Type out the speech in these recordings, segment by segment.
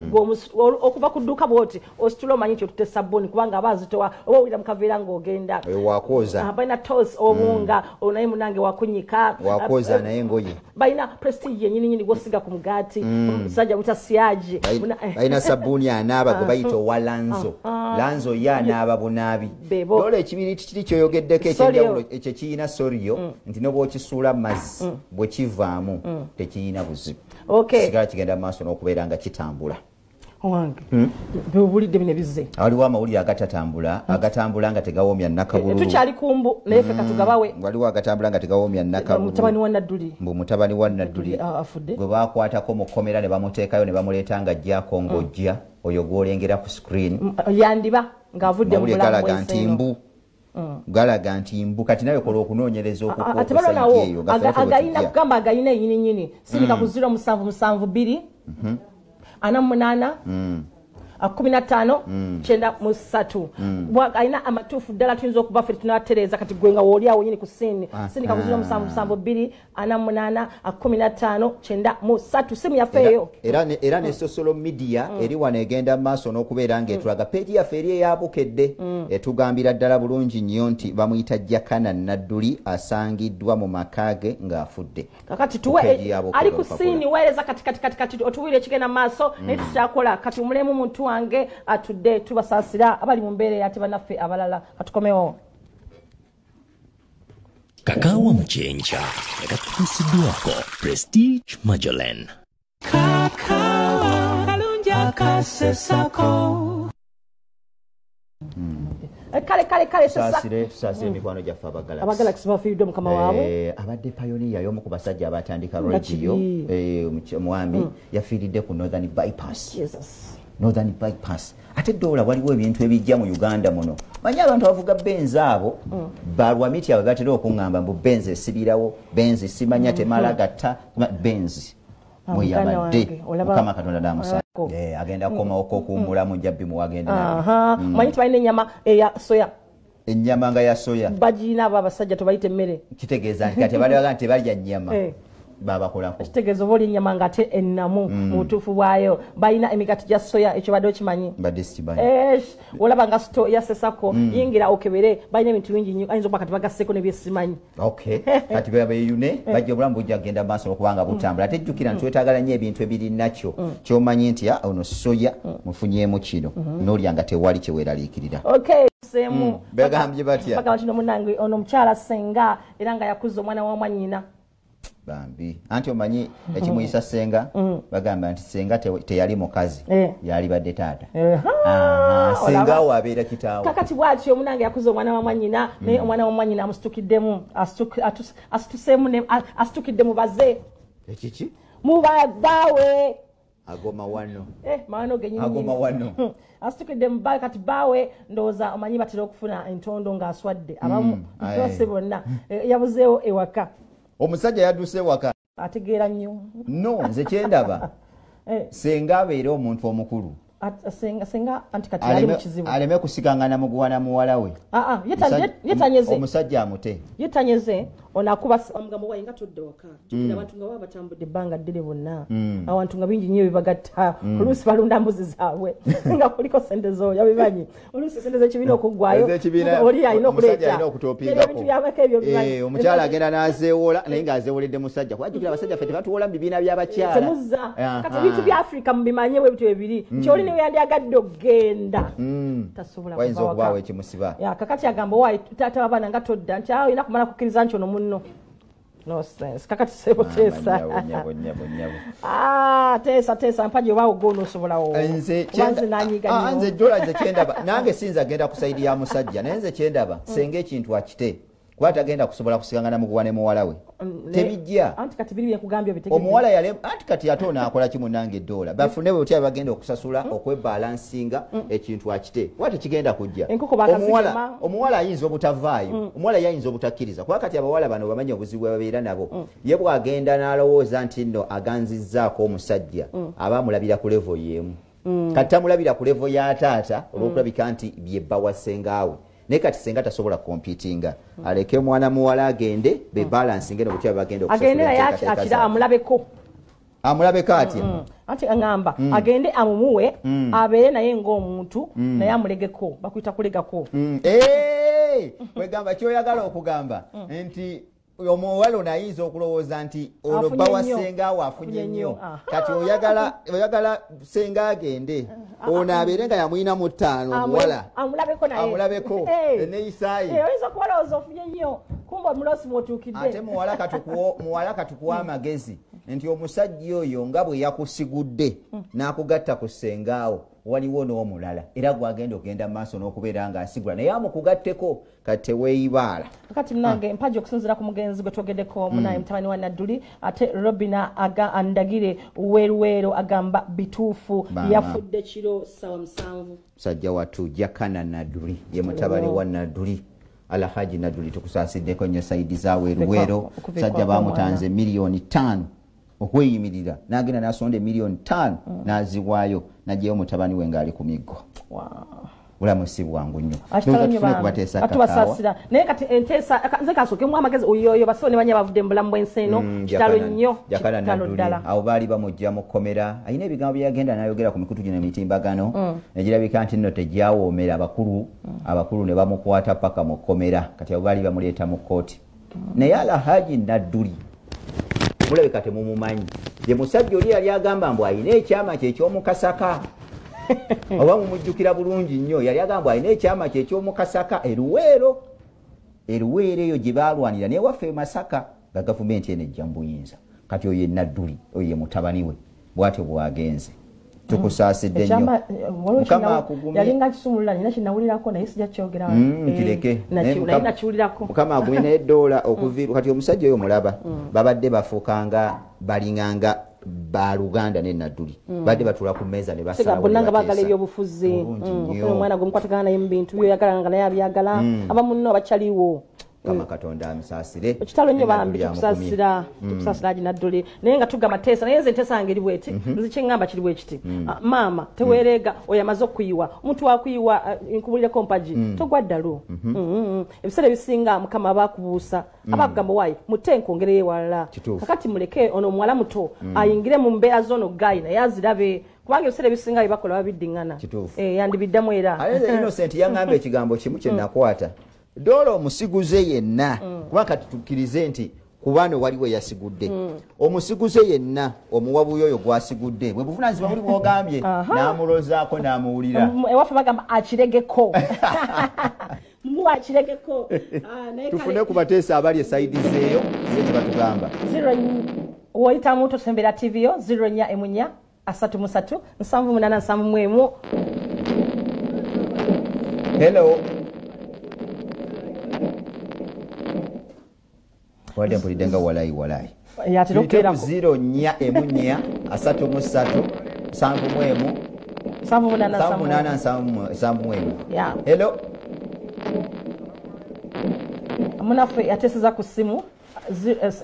Okuva ku dduuka bwoti ositula omanyi nti otutte sabbuuni, kubanga aba azitowa oba owulira mu kaveera ng'ogenda. Wakwoza. Balina toss obunga, naye munange wakunyika. Wakwoza naye engoye. Balina Prestige yenyininyini gwosiga ku mugaati, omusajja buta siyaji. Balina sabbuuni anaaba gwe bayita owa Lanzo. Lanzo ye anaaba bunaabi. Dola ekibiriiti kiri kyoyogeddeko ekyenjawulo ekyo kiyina Sorio, nti ne bw'okisuula mazzi bwe kivaamu tekiyina buzibu, sigala kigenda mu maaso n'okubeera nga kitambula. Owange, bewulidde bino ebizze? Waliwo amawulire agatatambula, agatambula nga tegawoomya nakabululu. Tukyali kumbu, naye ffe katugabawe. Waliwo agatambula nga tegawoomya nakabululu. Mutabani wa Nadduli. Mbu mutabani wa Nadduli afudde. Gwe bakwatako mu kkomera ne bamuteekayo ne bamuleeta nga ajjako ng'ojja oyo gw'olengera ku screen. Yandiba ng'avudde mu Mawulire bulamu galaga nti bw'ensi eno. Mbu galaga nti mbu kati nawe kola okunoonyereza Tebalonaawo okukw'okusaidi eyo nga ffenna agayina tebwe kugamba agayina enyininyini, sindika ku 0772 48 15 93. Alina amatuufu ddala, tuyinza okuba ffe tunatereeza. Kati gwe nga wooli awo nyini ku scene, sindika ku 0772 48 15 93, simu yaffe eyo. Era ne social media eri wano egenda mu maaso n'okubeera ng'etulaga page yaffe eri eyabukedde, etugambira ddala bulungi nnyo nti bamuyita Jakana Nadduli, asangiddwa mu maka ge ng'afudde. Kakati tuwe Ku page ya Bukedde ali ku Olupapula. scene, weereza kati kati kati kati otuwulire ekigenda mu maaso, naye tukyakola kati omulemu muntu wange atudde. Tubasaasira abali mu mbeera eyo, ate bannaffe abalala katukomewo. Kakaawa mu kyenkya nga katutuusiddwako Prestige Majolen. Kakawa kalungi akasesako. Kale kale kale Tusaasire emikwano gyaffe Abagalaxy. Abagalaxy bafiiriddwa mukama waabwe. Abadde pioneer, y'omu ku basajja abatandika Nga radio. kibi. Omwami yafiiridde ku Northern Bypass. Jesus. Northern Bypass. Ate doola waliwo ebintu ebijja mu Uganda muno. Manyi abantu abavuga Benz abo balwamiti abo batera okuŋŋamba mbu Benz esibirawo, Benz simanya temala gatta Benz. Ah, muganda Mweyabadde wange, Mukama Katonda namusa. Olabako. Agenda kukomawoko okuwummulamu, njabbi muwagende. Aha, manyi tibalina ennyama eya soya. Ennyama nga ya soya. Bagirina abo abasajja, tobayita emmere. Kitegeeza nti kati balibaga nti tebalya nnyama babakolako. Kitegeeza oba oli ennyama ng'ate ennamu mu butuufu bwayo. Balina emigati gya soya, ekyo badde okimanyi? Mbadde sikimanyi. Esh, olaba nga sito ya Sesako, yingira okebere, balina ebintu bingi nnyo, ayinza okuba kati bagasseko nebyesimanyi. Okay, kati beyune bajja, obulamu bujja kugenda mu maaso okubanga butambula. Ate jjukira nti twetagala nnyo ebintu ebiri nakyo kyomanyi nti ah, ono soya mufunyeemu kino n'olya nga tewali kyeweeraliikirira. Okay, seemu. Bagambye batya? Bagamba kino, munange ono omukyala senga era nga yakuza omwana wa mwannyina. Bambi, anti omanyi ekimuyisa senga, bagamba nti senga teyali mukazi, yalibadde taata. Aha, senga Olaba? awo abeera kitaawe. Kakati bwatyo omunange yakuza omwana wa mwannyina, naye omwana wa mwannyina amusitukiddemu, asituseemu asitukidde mu baze. Ekiki? Mu babbaawe. Agoma wano. Mawano genyini. Agoma wano. Asitukidde mu bbaawe. Kati bbaawe ndowooza omanyi batera okufuna entondo ng'aswadde abamu, si bonna. Yabuzeewo ewaka. Omusajja yadduse ewaka. Ategeera nnyo. No, nze kyendaba, senga abeere omuntu omukulu. Senga anti kati ali mu kizibu. Aleme kusigangana muguwa muwala we. Ah, ah, yetanyeze. Omusajja amute. Yetanyeze ono akuba omugambo waye nga todde waka. Jjukira abantu nga baba batambudde ebbanga ddene bonna, awantu nga bingi nnyo ebibagatta. Oluusi balunda mbuzi zaabwe nga kuliko sente zooya, bimanyi oluusi sente z'ekibiina okuggwayo, Ez'ekibiina, oli alina omusajja okuleeta alina okutopingako. Ebintu byamaka ebyo bimanyi. Omukyala agenda n'azeewola naye ng'azeewoledde musajja, kuba jjukira abasajja ffe tebatuwola mu bibiina by'abakyala. Temuzza. Kati ebintu bya Afrika mubimanye bwe bityo ebiri nti oli niwe yandyagadde okugenda tasobola Wayinza kuva okubaawo waka. ekimusiba. Ya, kakati agamba owaayi taata w'abaana nga todda, nti awo olina kumala kukkiriza nti ono munno. No sense. Kakati sebo teesa. Nyabo, nyabo, nyabo, nyabo. Ah, teesa teesa mpaji obaawo gwonosobolawo. Nze Kuba nze nanyiga nnyo. Nze jola, nze kyendaba, nange sinza genda ku side ya musajja, naye nze kyendaba senga ekintu akite, kuba tagenda kusobola kusigangana muguwa ne muwala we. Tebijja. Anti kati biri byenkugambye obitegedde. Omuwala yale anti kati ate ono akola ki munange? Eddoola bafune bwe butya bagenda okusasula okwebalansinga ekintu akite, kuba tekigenda kujja. Enkoko bakazigema. Omuwala ayinza obutavaayo, omuwala ye ayinza obutakkiriza, kuba kati abawala bano bamanyi obuzibu bwe babeera nabo. Ye bw'agenda n'alowooza nti nno aganzizzaako omusajja, aba amulabira ku level y'emu. Kati tamulabira ku level ya taata olw'okulabika nti byebba wa sengaawe, naye kati senga tasobola competinga. Aleke mwana muwala agende bebalansinge nobutya bagenda Agende okusasula naye enteekateeka akira zaabwe. amulabeko. Amulabeko atya? Anti aŋŋamba agende amumuwe, abeere naye ng'omuntu, naye amulegeko, bakuyita kulegako. Kwegamba kyoyagala okugamba nti omuwala ono ayinza okulowooza nti ono bba wa ssenga we afunye nnyo. Kati oyagala ssenga agende ono abeere nga yamuyina mu 5 omuwala amulabeko naye, amulabeko eneyisaaye. Oyinza okubalowooza ofunye nnyo, kumba omulosi mw'otuukidde. Ate muwala katukuwa amagezi nti omusajja oyo nga bwe yakusigudde n'akugatta ku ssengaawo, waliwo n'omulala era gwagenda ogenda maaso n'okubeera ng'asigula, naye amukugatteko kati teweeyibaala. Kati munange mpaji okusinziira ku mugenzi gwe twogeddeko, munaye mutabani wa Nadduli, ate Robina Andagire Weruweero agamba bituufu, yafudde kiro 7:00. Musajja wattu Jakana Nadduli ye mutabani wa Nadduli, Alhaji Nadduli, tukusaasiddeko nnyo saidi za Weruweero. Musajja bamutanze miliyoni 5 okweyimirira, n'agenda n'asonda emiliyoni 5 n'aziwaayo n'aggyayo mutabani we ng'ali ku miggo. Bulamu si bwangu nnyo. Tubasaasira naye kati enteesa nze kasookemu amagezi oyoyo basobo ne banya bavudde mu bulamu bw'ensi eno. Kitalo nnyo, kitalo ddala. Awo baali bamuggya mu kkomera, alina ebigambo bye yagenda n'ayogera ku mikutu gino emitimbagano negirabika nti nno tegyawoomera abakulu ne bamukwata paka mu kkomera. Kati abo baali bamuleeta mu kkooti. Naye Alhaji Nadduli mulabika temumumanyi, ye musajja oli yali agamba mbu alina ekyama kye eky'omukasaka. Oba mumujjukira bulungi nnyo, yali agamba alina ekyama kye eky'omukasaka eruweero eyo gye baalwanira naye waffe e Masaka nga gavumenti eno ejja mu buyinza. Kati oyo ye Nadduli, oyo ye mutabani we, bw'atyo bw'agenze. Tukusaasidde nnyo, Mukama akugumye. Yalinga kisumulula, nina kinawulirako naye sijja kyogera. Kireke naye nakiwulirako. Mukama agumye. Naye ddoola okuviirwa kati omusajja oyo mulaba babadde bafuukanga balinganga baluganda ne Nadduli, badde batuula ku mmeeza ne basalawo bonna nga baagala ebyobufuzi. Ofuna omwana gwe mukwatagana naye mu bintu byoyagala nga naye abyagala, abamu nno abakyaliwo. Kama Katonda amusaasire. Ekitalo nnyo bambi, tukusaasira, tukusaasira Haji Nadduli. Naye nga tugamba teesa, naye nze nteesa yange eri bweti, nze kyeŋŋamba kiri bwe kiti. Maama teweereega, oyo amaze okuyiwa, omuntu wakuyiwa nkubulireko mpaji togwa ddalu. Ebiseera ebisinga Mukama aba akubuusa, aba akugamba waayi mute nkwongereyo ewalala. Kakati muleke ono omuwala muto ayingire mu mbeera z'ono gaayi naye azirabe, kubanga ebiseera ebisinga bye bakola babiddiŋŋana. Yandibiddamu era. Ate Innocent yaŋŋamba ekigambo kimu kye nakwata. Doola omusiguze yenna, kuba kati tukkirize nti kubano waliwo yasigudde, omusiguze yenna omuwabuyo oyo gwasigudde bwe buvunaanyizibwa buli bwogambye n'amulozaako n'amuwulira. Ewaffe bagamba akiregeko. Muwa akiregeko. Tufune ku bateesa abali esayidi zeeyo ye kye batugamba. Woyitamu tosembera TV yo 04 33 78 71. Hello. Wadde mpulidde nga walayi walayi. Yatera okukeerako. 04 33 71 78 78 71. Hello. Munaffe yateeseza ku ssimu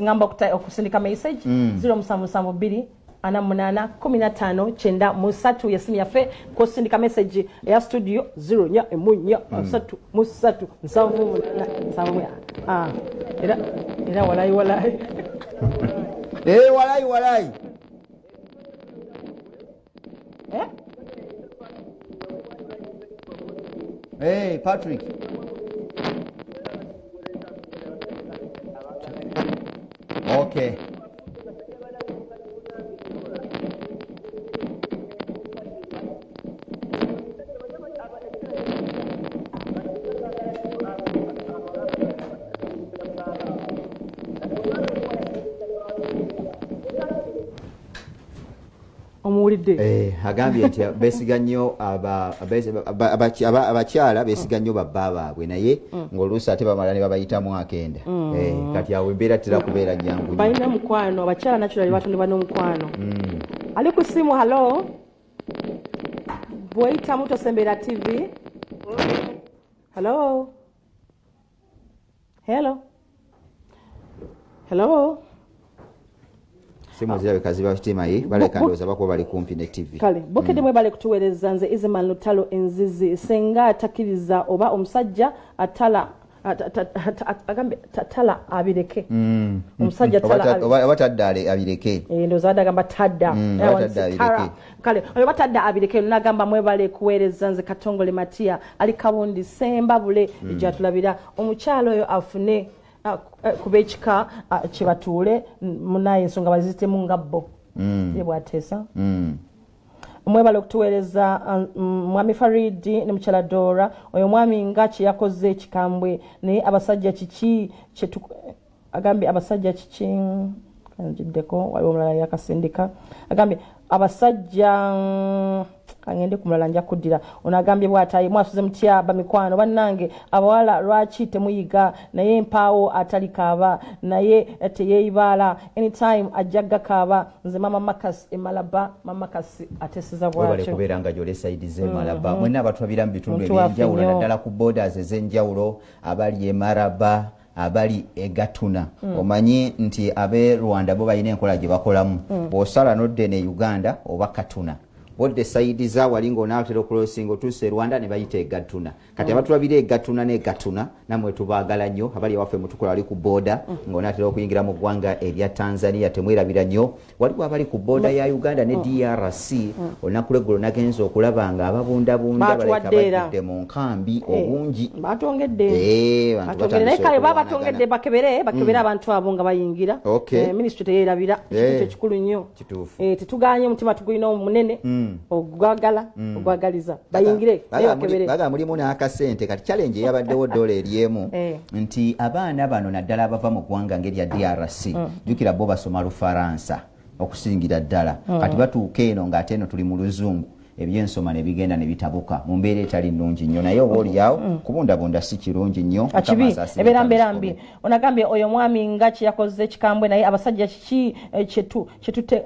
ngamba okusindika message 0772 48 15 93 yesimu yaffe kosindika message ya studio 04 3 3 78 78. Era walayi walayi. Walayi walayi. Patrick. Okay. Omuwulidde. Agambye nti beesiga nnyo abakyala beesiga nnyo babba baabwe, naye ng'oluusi ate bamala ne babayitamu akenda. Kati awo embeera tera kubeera nnyangu nnyo. Balina omukwano, abakyala naturally batondebwa n'omukwano. Ali ku ssimu, hello. Bw'oyitamu tosembera TV. Hello. Hello. Hello. Simu zirabika ziba kitimayi, baleka ndowooza bakuba bali kumpi ne TV. Kale, Bukedde mwebale kutuweereza. Nze Iziman Lutalo Enzizi. Senga atakkiriza oba omusajja atala Agambe tala abireke. Omusajja tala oba tadda abireke. Ndowooza badde agamba tadda. Kale oyo batadda abireke nagamba mwebale kuweereza nze Katongole Matia ali Kabundi Sembabule gyatulabira omukyalo oyo afune kuba ekika kye batuule munaye ensonga bazitemu nga bo. Ye bw'ateesa. Mwebale okutuweereza mwami Faridi ne mukyala Dora oyo mwami nga kye yakoze ekikambwe naye abasajja kiki agambye abasajja kiki kanjiddeko waliwo omulala yakasindika agambye abasajja kangende ku mulala nja kuddira ono agambye bw'atayi mwasuze mutya bamikwano bannange abawala lwaki temuyiga naye mpaawo atalikaaba naye teyeeyibaala anytime ajja gakaaba nze mama Makas emalaba mama Makas ateeseza bw'atyo. Webale kubeera nga gy'oli sayidi z'emalaba mwenna abatulabira mu bitundu eby'enjawulo naddala ku borders ez'enjawulo abali emaraba abali egatuna omanyi nti abe Rwanda bo balina enkola gye bakolamu bw'osala n'odda ne Uganda oba Katuna bodde sayidi za wali ng'onaatera okulosinga otuuse e Rwanda ne bayita egatuna kati abatulabira egatuna n'egatuna nammwe tubaagala nnyo abali ewaffe mutukola wali ku booda ng'onaatera okuyingira mu ggwanga erya Tanzania temwerabira nnyo waliwo abali ku booda ya Uganda ne DRC olunaku lweggulo nagenza okulaba nga ababundabunda baleka bajjudde mu nkambi obungi batongedde naye kale baba batongedde bakebere abantu abo nga bayingira minisitule teyeerabira ekintu ekikulu nnyo tetuganye omutima tugulina omunene ogwagala ogwagaliza bayingire baga mulimu n'akasente kati challenge eyabaddewo dola eryemu nti abaana bano naddala abava mu ggwanga ng'erya DRC jjukira bo basoma Lufaransa okusingira ddala kati batuuka eno ng'ate eno tuli mu Luzungu ebyensoma ne bigenda ne bitabuka mu mbeera etali nnungi nnyo naye oba oliawo kubundabunda si kirungi nnyo akibi ebeera mbeera mbi onagambye oyo mwami nga kye yakoze ekikambwe naye abasajja kiki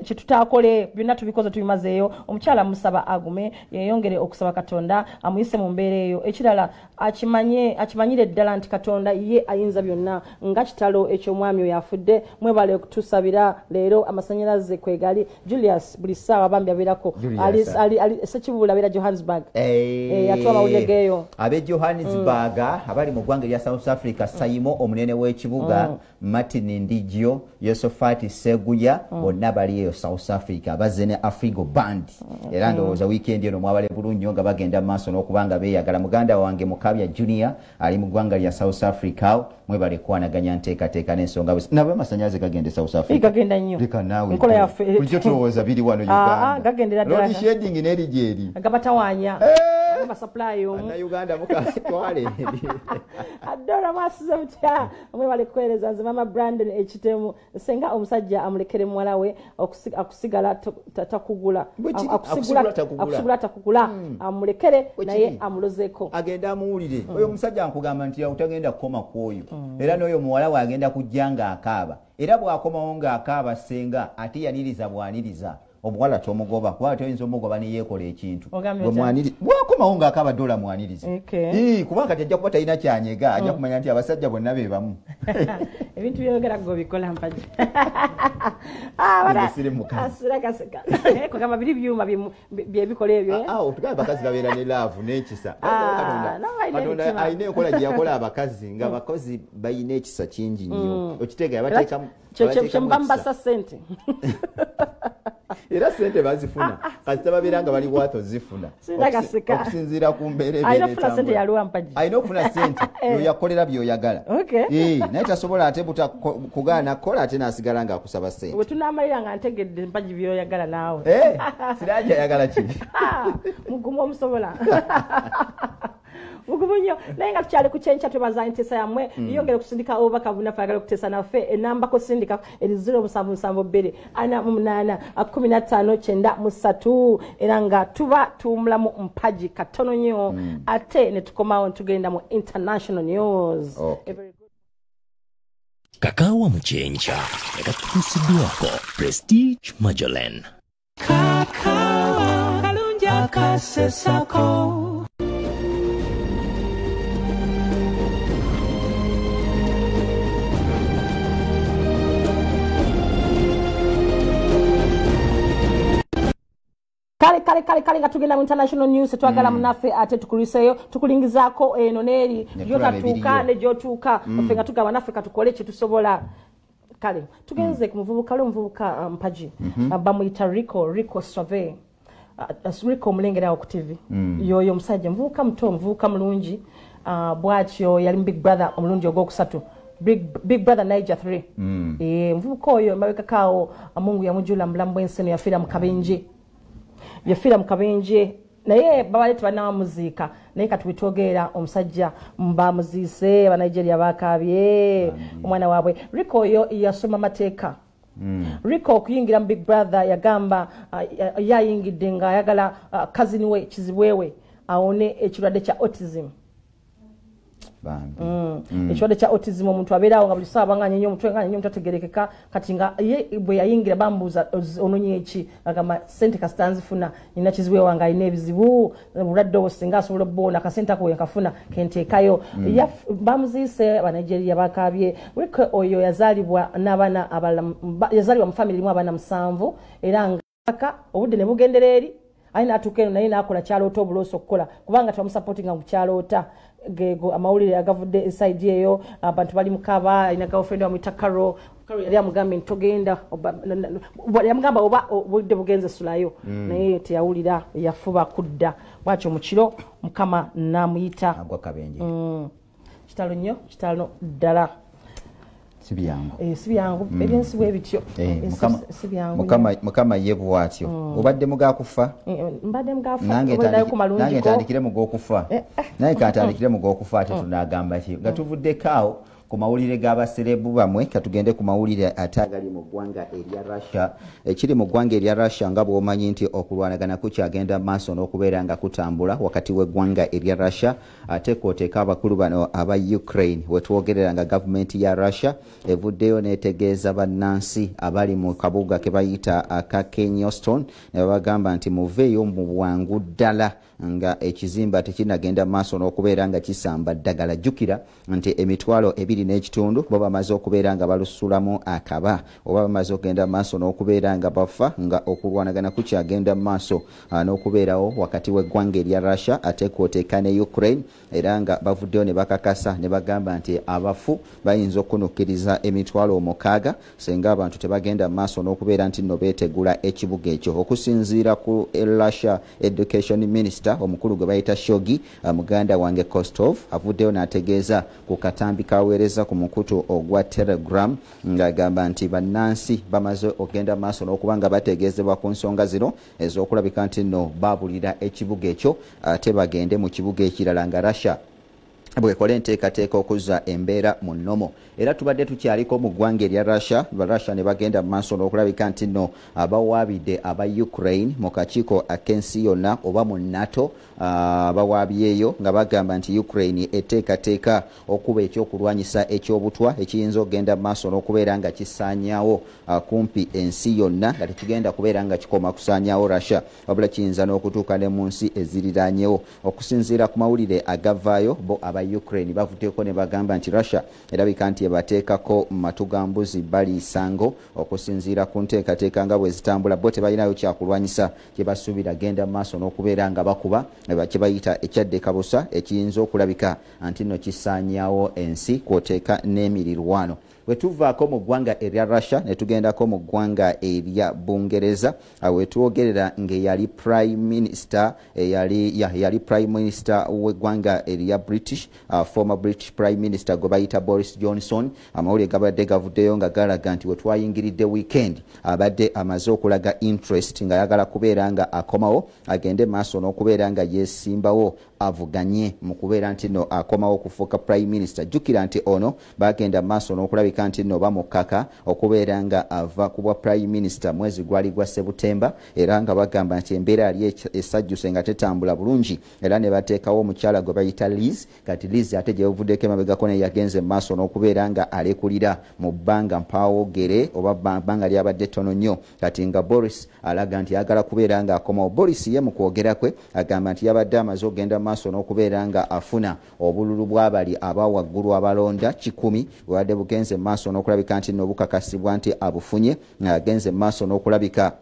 kyetutaakole byonna tubikoze tubimazeeyo omukyala musaba agume yeyongere okusaba Katonda amuyise mu mbeera eyo ekirala akimanyire ddala nti Katonda ye ayinza byonna nga kitalo eky'omwami oyo afudde mwebale okutusabira leero amasannyalaze kwegali Julius buli ssaawa bambi abeerako ali Sekibula abeera Johannesburg atuwa amawulire geeyo ab'e Johannesburg abali mu ggwanga erya South Africa Saimo omunene w'ekibuga Martin Ndigio Yosofati Seguya bonna bali eyo South Africa bazze ne Afrigo Band era ndowooza weekend eno mwabale bulungi nnyo nga bagenda mu maaso n'okuba nga beeyagala muganda wange Mukabya Junior ali mu ggwanga lya South Africa mwebale kwanaganya nteekateeka n'ensonga nabo amasannyalaze gagenda e South Africa gagenda nnyo enkola yaffe bulijjo tulowooza biri wano Uganda gagendera ddala load shedding n'eri gyeri gabatawaanya supply omu Uganda mukatwale Adora mwasuze mutya mwebale kuweereza nze mama Brandon ekitemu senga omusajja amulekere muwala we akusigala takugula akusigula takugula amulekere naye amulozeeko agenda amuwulire oyo omusajja nkugamba nti utagenda kukoma ku oyo era n'oyo muwala we agenda kujja ng'akaaba era bw'akomawo ng'akaaba senga ate yaniriza bw'aniriza omuwala tomugoba kuba toyinza omugoba ne yeekola ekintu bwakomawo ng'akaaba dola mwanirize kubanga kati ajja kuba talina kyanyega ajja kumanya nti abasajja bonna be bamu ebintu byogera gwe bikola mpaji kugamba biri byuma byebikola ebyo tugambe abakazi babeera ne laavu n'ekisa Katonda alina enkola gye yakola abakazi nga abakozi balina ekisa kingi nnyo okitegeera bateekamu kyemubambasa ssente era sente bazifuna kasita babeera nga bali waato zifuna okusinziira ku mbeera alina okufuna sente yoyakolera byoyagala naye tasobola ate kugaana kukola ate n'asigala ng'akusaba sente wetunaamalira nga ntegedde mpaji byoyagala naawe siraji ayagala ki mugumu omusobola mugumu nnyo naye nga tukyali ku kyenkya twebaza enteesa yammwe yongere okusindika obubaka bunaffe ayagala okuteesa naffe enamba kusindika eri 0772 48 15 93 era nga tuba tuwumulamu mpaji katono nnyo ate ne tukomawo tugenda mu international news. Kakaawa mu kyenkya ekatutuusiddwako Prestige Magellan. Kakaawa kalungi akasesako. Kale kale kale kale nga tugenda mu international news, twagala munaffe ate tukuliseyo, tukulingizaako eno n'eri gyotatuuka ne gyotuuka, ffe nga tugamba naffe katukole kye tusobola. Kale tugenze ku muvubuka, oli omuvubuka Mpagi, bamuyita Rico Suave. Rico omulengerawo ku TV, yoyo omusajja muvubuka muto, muvubuka mulungi, bwatyo yali mu Big Brother omulundi ogwokusatu, Big Brother Niger 3. Muvubuka oyo emabegakaawo Mungu yamujula mu bulamu bw'ensi eno, yafiira mu kabenje, yafiira mu kabenje, naye babadde tebannabamuziika, naye kati wetwogerera omusajja bamuziise, Abanigeria bakaabye omwana waabwe. Rico oyo yasoma mateeka. Rico okuyingira mu Big Brother yagamba yayingidde ng'ayagala cousin we kizibwewe awone ekirwadde kya autism. Ekirwadde kya autism, omuntu abeerawo nga buli ssaawa nga anyenya omutwe, nga anyenya omutwe, ategerekeka. Kati nga ye bwe yayingira bambuuza ononye ki, agamba sente kasita nzifuna, nina kizibwe wange alina ebizibu, obulwadde obwo singa asobola obbuwona, akasente ako wenkafuna kenteekayo. Bamuziise, Abanigeria bakaabye. Rico oyo yazaalibwa n'abaana abalala, yazaalibwa mu family erimu abaana 7, era nga obudde ne bugendera eri aye n'atuuka eno naye n'akola kyaloota obuloosi okukola, kubanga tebamusupportinga mu kyaloota. Gego amawulire agavudde inside eyo, abantu bali mukaba, alina girlfriend bamuyita Caro. Caro yali amugambye nti togenda, yamugamba oba obudde bugenze sulayo, naye teyawulira, yafuba kudda bwatyo mu kiro Mukama n'amuyita. Agwa kabenje. Kitalo nnyo, kitalo ddala. Si byangu. Si byangu, ebyensi bwe bityo. Si byangu. Mukama ye bw'atyo. Obadde mugakufa? Mbadde mugakufa. Nange ntandikire mu g'okufa. Naye kantandikire mu g'okufa, ate tunagamba ki? Nga tuvuddeko awo ku mawulire g'abaserebu bamwe, katugende ku mawulire ate agali mu ggwanga erya Russia. Ekiri mu ggwanga erya Russia, nga bw'omanyi nti okulwanagana kukyagenda maaso n'okubeera nga kutambula wakati w'eggwanga erya Russia ate kwoteeka abakulu bano aba Ukraine. Wetwogerera nga gavumenti ya Russia evuddeyo n'etegeeza bannansi abali mu kabuga ke bayita aka Kenyoston, ne babagamba nti muveeyo mu bwangu ddala nga ekizimba tekinagenda maaso n'okubeera nga kisamba ddagala. Jjukira nti 2.5 bo bamaze okubeera nga balusulamu akaba, oba bamaze okugenda maaso n'okubeera nga bafa, nga okulwanagana kukyagenda maaso n'okubeerawo wakati w'eggwanga erya Russia ate kwoteeka ne Ukraine. Era nga bavuddeyo ne bakakasa ne bagamba nti abafu bayinza okunukkiriza 60,000 singa abantu tebagenda maaso n'okubeera nti nno beetegula ekibuga ekyo. Okusinziira ku Russia Education Minister omukulu gwe bayita Shogi, muganda wange Kostov, avuddeyo n'ategeeza ku katambi kaweereza ku mukutu ogwa Telegram ng'agamba nti bannansi bamaze okugenda maaso n'okuba nga bategeezebwa ku nsonga zino ez'okulabika nti nno baabulira ekibuga ekyo ate bagende mu kibuga ekirala nga Russia bwekola enteekateeka okuzza embeera mu nnomo. Era tubadde tukyaliko mu ggwanga erya Russia, Russia ne bagenda mu maaso n'okulabika nti nno abawaabidde aba Ukraine mu kakiiko ak'ensi yonna oba mu NATO, bawaabyeyo nga bagamba nti Ukraine eteekateeka okuba ekyokulwanyisa ekyobutwa ekiyinza okugenda mu maaso n'okubeera nga kisaanyaawo kumpi ensi yonna, nga tekigenda kubeera nga kikoma kusaanyaawo Russia, wabula kiyinza n'okutuuka ne mu nsi eziriraanyewo. Okusinziira ku mawulire agavaayo, bo aba Ukraine bavuddeko ne bagamba nti Russia erabika nti ebateekako matugambuzi baliisango okusinziira ku nteekateeka nga bwe zitambula. Bo tebalinayo kyakulwanyisa kye basuubira genda maaso n'okubeera nga bakuba kye bayita ekyadde kabusa ekiyinza okulabika nti nno kisaanyaawo ensi kwoteeka n'emirirwano. Bwe tuvaako mu ggwanga erya Russia ne tugendako mu ggwanga erya Bungereza, wetwogerera ng'eyali Prime Minister, eyali Prime Minister w'eggwanga erya British, former British Prime Minister gwe bayita Boris Johnson, amawulire gabadde gavuddeyo nga galaga nti wetwayingiridde weekend abadde amaze okulaga interest ng'ayagala kubeera nga akomawo agende maaso n'okubeera nga yeesimbawo avuganye mu kubeera nti nno akomawo okufuuka Prime Minister. Jjukira nti ono bagenda maaso n'okulabika nti nno bamukaka okubeera nga ava ku bwa Prime Minister mwezi gwali gwa Sebutemba, era nga bagamba nti embeera yali esajjuse nga tetambula bulungi, era ne bateekawo omukyala gwe bayita Liz. Kati Liz ate gye buvuddeko emabegako naye yagenze maaso n'okubeera nga alekulira mu bbanga mpaawogere oba bbanga lyabadde ttono nnyo. Kati nga Boris alaga nti ayagala kubeera nga akomawo. Boris ye mu kwogera kwe agamba nti yabadde amaze okugenda maaso n'okubeera nga afuna obululu bw'abali aba waggulu abalonda 100 bwabadde bugenze maaso n'okulabika nti nno bukakasibwa nti abufunye, ng'agenze maaso n'okulabika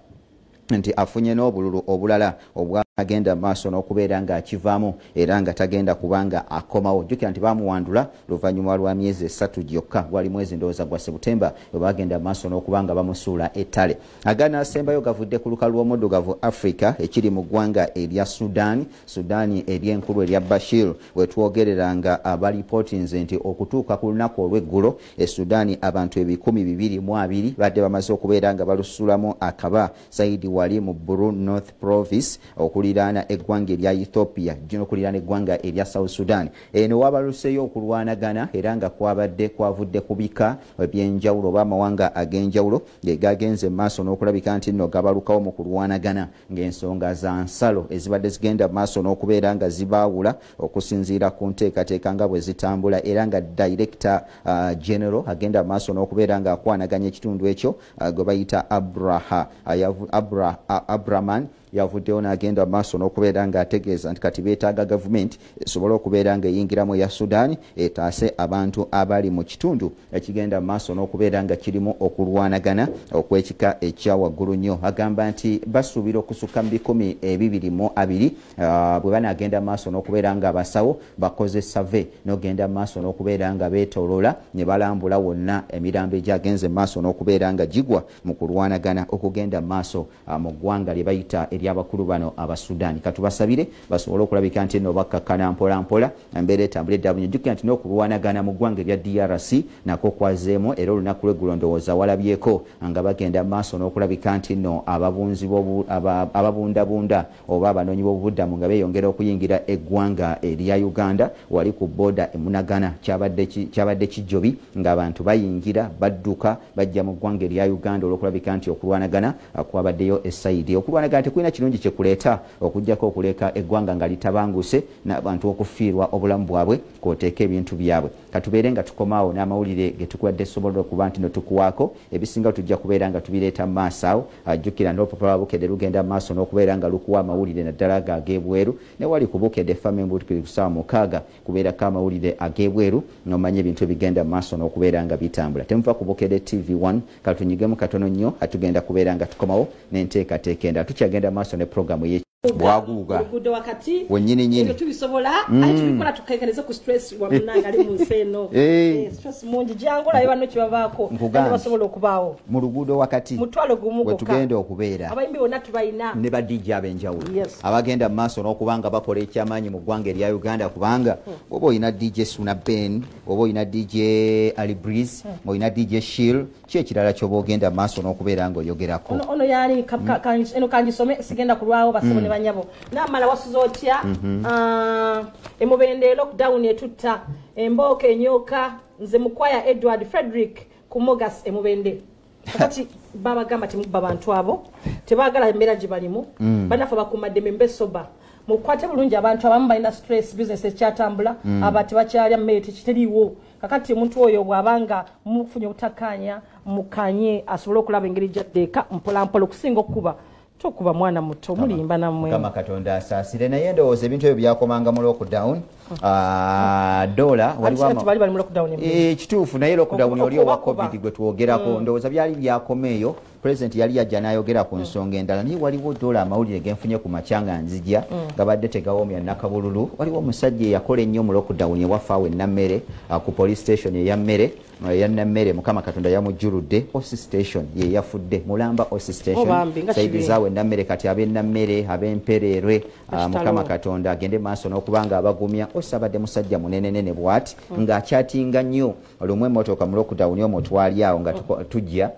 nti afunye n'obululu obulala obwagenda maaso n'okubeera nga akivaamu era nga tagenda kubanga akomawo. Jjukira nti bamuwandula luvannyuma lwa myezi 3 gyokka, gwali mwezi ndowooza gwa Sebutemba, bwe bagenda maaso n'okuba nga bamusuula ettale. Aganaasembayo gavudde ku lukalu lw'omuddugavu Africa ekiri mu ggwanga erya Sudan, Sudan ery'enkulu erya Bashir, we twogerera nga abalipootinze nti okutuuka ku lunaku olw'eggulo e Sudan abantu 220 badde bamaze okubeera nga balusulamu akaba saidi wali mu Buru North Province okuliraana eggwanga erya Ethiopia, n'okuliraana eggwanga erya South Sudan. Eno wabaluseeyo okulwanagana era nga kwabadde kwavudde ku bika ebyenjawulo oba amawanga ag'enjawulo gagenze maaso n'okulabika nti nno gabalukawo mu kulwanagana ng'ensonga za nsalo ezibadde zigenda maaso n'okubeera nga zibaawula okusinziira ku nteekateeka nga bwe zitambula, era nga Director General agenda maaso n'okubeera nga akwanaganya ekitundu ekyo gwe bayita Abraman yavuddeyo n'agenda maaso n'okubeera ng'ategeeza nti kati beetaaga gavumenti esobole okubeera ng'eyingiramu eya Sudan etaase abantu abali mu kitundu ekigenda maaso n'okubeera nga kirimu okulwanagana okw'ekika ekya waggulu nnyo. Agamba nti basuubira okusukka mu 2022 bwe banaagenda maaso n'okubeera nga abasawo bakoze save n'ogenda maaso n'okubeera nga beetooloola ne balambula wonna emirambo egyagenze maaso n'okubeera nga gigwa mu kulwanagana okugenda maaso mu ggwanga lye bayita ery'abakulu bano Abasudani. Katubasabire basobole okulabika nti nno bakkakkana mpola mpola embeera etambula edda bunyo. Jjukira nti n'okulwanagana mu ggwanga erya DRC nakwo kwazeemu, era olunaku lw'eggulo ndowooza walabyeko nga bagenda maaso n'okulabika nti nno ababundabunda oba abanoonyi b'obubuddamu nga beeyongera okuyingira eggwanga erya Uganda wali ku booda emunagana. Kyabadde kijjobi ng'abantu bayingira badduka bajja mu ggwanga erya Uganda olw'okulabika nti okulwanagana kwabaddeyo esayidi. Okulwanagana tekulina kirungi kyekuleeta okuggyako okuleka eggwanga nga litabanguse n'abantu okufiirwa obulamu bwabwe kw'oteeka ebintu byabwe. Katubeere nga tukomaawo n'amawulire ge tukuwadde sobola okuba nti no tukuwaako ebisinga tujja kubeera nga tubireeta mu maaso awo. Jjukira n'olupapula lwa Bukedde lugenda mu maaso n'okubeera nga lukuwa amawulire naddala ago ag'ebweru, ne wali ku Bukedde FM embuutikiri ku ssaawa 6 kubeerako amawulire ag'ebweru n'omanya ebintu ebigenda mu maaso n'okubeera nga bitambula. Temuva ku Bukedde TV1, katunyigemu katono nnyo atugenda kubeera nga tukomawo n'enteekateeka endala. Tukyagenda maaso ne programu ye bwaguuga oluguudo wakati wennyini nnyini ebyo tubisobola, ate tubikola tukekereze ku stress wamunanga ali mu nsi eno. Stress mungi jangu olabe banno kyebabaako Nkugambye. basobola okubaawo mu luguudo wakati mutwalo gumu we gwokka tugenda okubeera abayimbi bonna tubalina ne ba DJ ab'enjawulo Yes. abagenda mu maaso n'okuba nga bakola ekyamaanyi mu ggwanga erya Uganda, kubanga oba olina DJ Suna Ben, oba olina DJ Ali Breeze, olina DJ Shil, ki ekirala ky'oba ogenda mu maaso n'okubeera ng'oyogerako? Ono yani eno kangisome sigenda kulwawo basebo ne banyabo namala wasuza otya. Emubende lockdown etutta embooka enyoka nze mukwaya Edward Frederick Kumogas emubende. Kakati babagamba temubba bantu abo tebaagala embeera gye balimu, bannaffe bakuumaddembe mbesoba mukwate bulungi abantu abamu balina stress, business ekyatambula, aba tebakyalya mmere tekiteriiwo. Kakati omuntu oyo bw'abanga mufunye obutakkaanya mukanye asobole okulaba engeri gyaddeeka mpola mpola okusinga okukuba tokuba mwana muto mulimba nammwe. Mukama Katonda asaasire, naye ndowooza ebintu ebyo byakomanga mu lockdown. Dola waliwo Ati bali bali mu lockdown embeera. Kituufu, naye lockdown oli owa Okuba. COVID gwe twogerako ndowooza byali byakoma eyo. President yali yajja n'ayogera ku nsonga endala, naye waliwo dola amawulire genfunye ku makya nga nzija gabadde tegawoomya nakabululu. Waliwo omusajja eyakola ennyo mu lockdown ewaffe awo e Nammere, ku police station eya Mmere, eya Nammere, Mukama Katonda yamujjuludde. OC station ye yafudde, Mulamba OC station Oh, bambi, nga saidi kibi. zaawe Nammere. Kati ab'e Nammere, ab'Empereerwe, Kitalo. Mukama Katonda agende maaso n'okuba nga abagumya. Osabadde musajja munenenene bw'ati ng'akyatinga nnyo. Lumu emmotoka mu lockdown omwo twali awo nga tujja,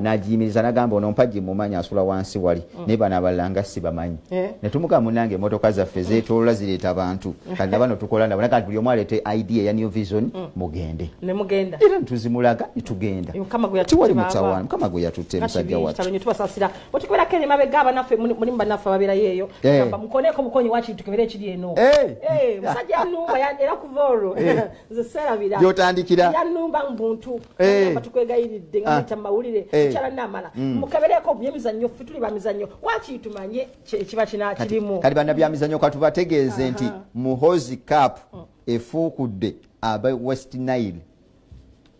n'agiyimiriza n'agamba ono mpagi mumanyi asula wansi wali, naye bano abalala nga si bamanyi. Ne tumugamba munnange emmotoka zaffe zeetoolola zireeta bantu, kati na bano tukola nabo, kati buli omu aleete ID eya New Vision mugende. Ne mugenda. Era ntuzimulaga ne tugenda. Mukama gwe yatutte Tiwali baaba. mutawaana, Mukama gwe yatutte musajja wattu. Kitalo nnyo, tubasasira otukeberako eri emabega abanaffe mulimu bannaffe ababeerayo eyo. Gamba mukoneeko bukonyi wakiri tukebere ekiri eno. Musajja yanumba era kuva olwo nze seerabira Gy'otandikira. Yanumba mbuntu. Gamba tukwegayiridde nga muyita mu mawulire mukyala namala mukebereko byemizannyo, ffe tuli bamizannyo wakiri tumanye ekiba kina kirimu. Kati bannabyamizannyo katubategeeze nti Muhozi Cup efuukudde aba West Nile.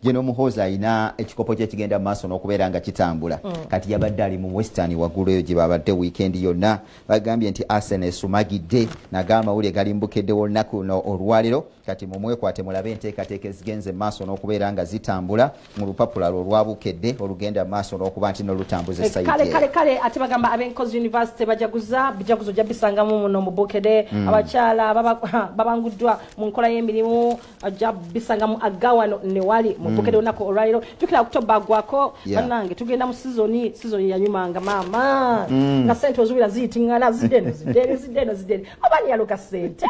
General Muhoozi alina ekikopo kye kigenda maaso n'okubeera nga kitambula. Kati yabadde ali mu Western waggulu eyo gye babadde weekend yonna. Bagambye nti Arsenal esumagidde, naga amawulire gali mbukeddewo olunaku luno olwaleero. Kati mumwekwate mulabe enteekateeka ezigenze maaso n'okubeera nga zitambula mu lupapula lwo olwabukedde olugenda maaso n'okuba nti n'olutambuza Kale esayidi. Kale kale, ate bagamba ab'Enkozi University bajaguza bijaguzo ojja bisangamu muno mu Bukedde. Abakyala babanguddwa mu nkola y'emirimu, ojja bisangamu agawano ne wali mu Bukedde olunaku olwaleero. Jjukira October gwako. Bannange, tugenda mu sizoni, sizoni yanyumanga maama, nga sente ozuwira ziyitiŋŋana, zidde eno, zidde eri, zidde eno, zidde eri, oba niyaluka sente.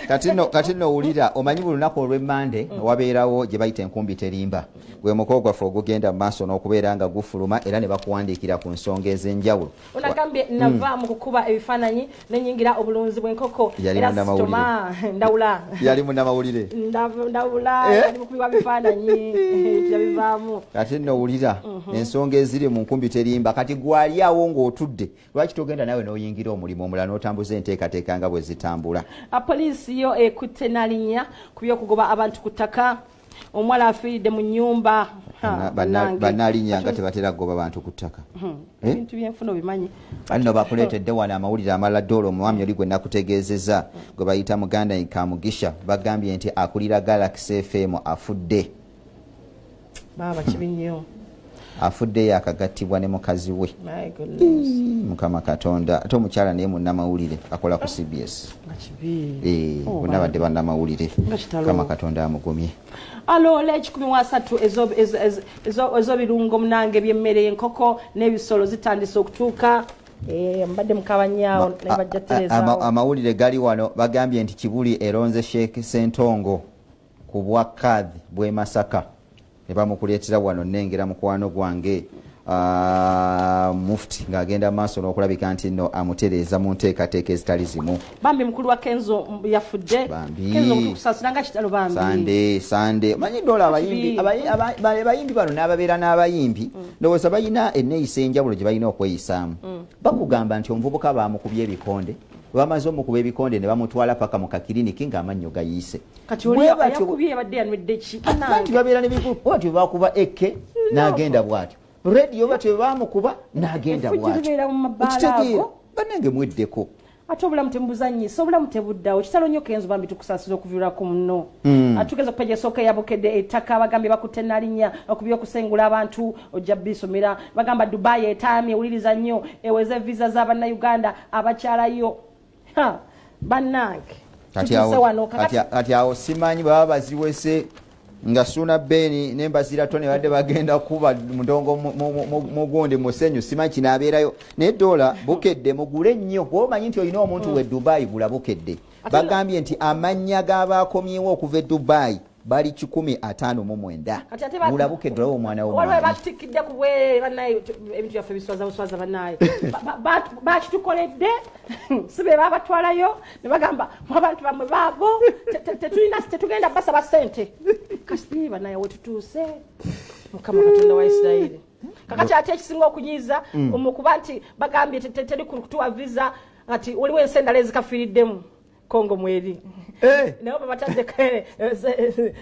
Kati nno wulira, omanyi buli lunaku olw'emmande wabeerawo gye bayita Enkumbi Terimba, gwe muko gwaffe ogugenda mu maaso n'okubeera nga gufuluma era ne bakuwandiikira ku nsonga ez'enjawulo. Onagambye nava mu kukuba ebifaananyi nenyingira obulunzi bw'enkoko. Yali Era munnamawulire. sitoma ndawula. Yali munnamawulire. Ndawula. Eh? Yali mukubi wa bifaananyi, yabivaamu. Kati nno wulira ensonga eziri mu Nkumbi Terimba. Kati gwali awo ng'otudde, lwaki togenda nawe n'oyingira omulimu omulala n'otambuza enteekateeka nga bwe zitambula? Poliisi yo ekutte Nalinnya ku by'okugoba abantu ku ttaka. Omuwala afiiridde mu nnyumba. Ha, bannange. Bannalinnya nga tebatera kugoba bantu ku ttaka. Eh? Ebintu byenfuna obimanyi. Nno bakuleetedde wano amawulire amalala ddoola. Omwami oli gwe nakutegeezezza gwe bayita Muganda Kamugisha, bagambye nti akulira Galaxy FM afudde. Baaba, kibi nnyo. Afudde yakagattibwa ne mukazi we. My goodness. Mukama Katonda! Ate omukyala naye munnamawulire, akola ku CBS. Nga kibi. Eh, Oh, bonna badde bannamawulire. Nga kitalo. Mukama Katonda amugumye. Aloole 130 ez'obirungo munange by'emmere y'enkoko n'ebisolo zitandise okutuuka. Eh, mbadde mukabanyaawo naye bajja terezaawo. Amawulire gali wano, bagambye nti Kibuli eronze Sheikh Sentongo ku bwa kadhi bw'e Masaka, ne bamukuleetera wano. Nnengera mukwano gwange mufti ng'agenda maaso n'okulabika nti nno amutereeza mu nteekateeka ezitali zimu. Bambi, mukulu wa Kenzo yafudde. Bambi. Kenzo, kusaasira, nga kitalo bambi. Sande, sande, manyi dola abayimbi Kibi. abayimbi bano n'ababeera n'abayimbi, ndowooza balina enneeyisa enjawulo gye balina okweyisaamu. Bakugamba nti omuvubuka bamukubye ebikonde, bamaze omukuba ebikonde ne bamutwala paka mu kakiriniki ng'amannyo gayiise. Kati oli Bwe batyo- yakubye yabadde yanywedde ki? Anti babeera nebigulu bwatyo, bakuba eke n'agenda bwatyo, rediyo batyo bamukuba n'agenda Effujjo bwatyo. libeera mu mabaala Okitegeera? ago. Bannange, mweddeko. Ate obulamu tebuzanyisa, obulamu tebuddawo. Kitalo nnyo Kenzo, bambi tukusaasira okuviirako muno. Atugeza ku peji esooka eyabukedde, ettaka bagambye bakutte Nalinnya ku by'okusengula abantu, ojja bisomera. Bagamba Dubai etaamye, ewuliriza nnyo, eweze visa z'abannayuganda abakyalayo. Ha, bannange, Kati tutuuse wano kati awo simanyi baba baziwese nga Suuna Beni nembazira Tone badde bagenda kuba mudongo mugundi musenyu, simanyi kinaabeerayo. Naye dola Bukedde mugule nnyo, bwomanyi nti olina omuntu we Dubai, gula Bukedde. Bagambye nti amannya g'abakomyewo okuva e Dubai bali 159. Kati ate Gula Bukedde olabe omwana wo waliwo mwanyi. Bakitikkidde ku bwereere bannaye, ebintu byaffe biswaza buswaza bannaye. Bakitukoledde, si be babatwalayo ne bagamba mu abantu bammwe baabo tetulina, tetugenda basaba ssente. Kasi bannaye, wetutuuse, Mukama Katonda wa Isirayiri. Kakati ate ekisinga okunyiiza mukuba nti bagambye teri kutuwa visa, ati waliwo ensi endala ezikafiiriddemu, Kongo mweri. Eh! Nabo babataddeko,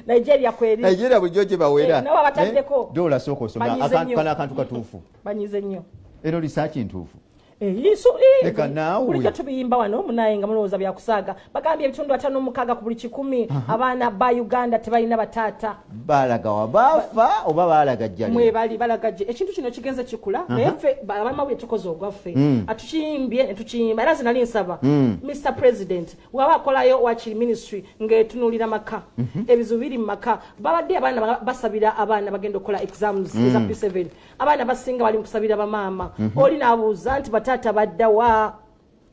Nigeria kweri. Nigeria bulijjo gye bawera. Eh, nabo babataddeko. Eh, dola sooka osoma. Banyize nnyo. Kano akantu katuufu? Banyize nnyo. Era research ntuufu? Eh, Leka naawe. Bulijjo tubiyimba wano munaye nga mulowooza byakusaaga. Bagambye ebitundu 56 ku buli 100 abaana ba Uganda tebalina bataata. Balaga wa baafa oba balaga jjali? Mwebali balagajje. Ekintu kino kigenze kikula, naye ffe abamawulire tukoze ogwaffe, atukiyimbye ne tukiyimba. Era zinali nsaba Mr President waba akolayo wakiri ministry ng'etunuulira maka, ebizibu biri mu maka. Babadde abaana basabira, abaana bagenda okukola exams eza P7, abaana basinga bali mu kusabira bamaama. Oli n'abuuza nti bataata baddawa,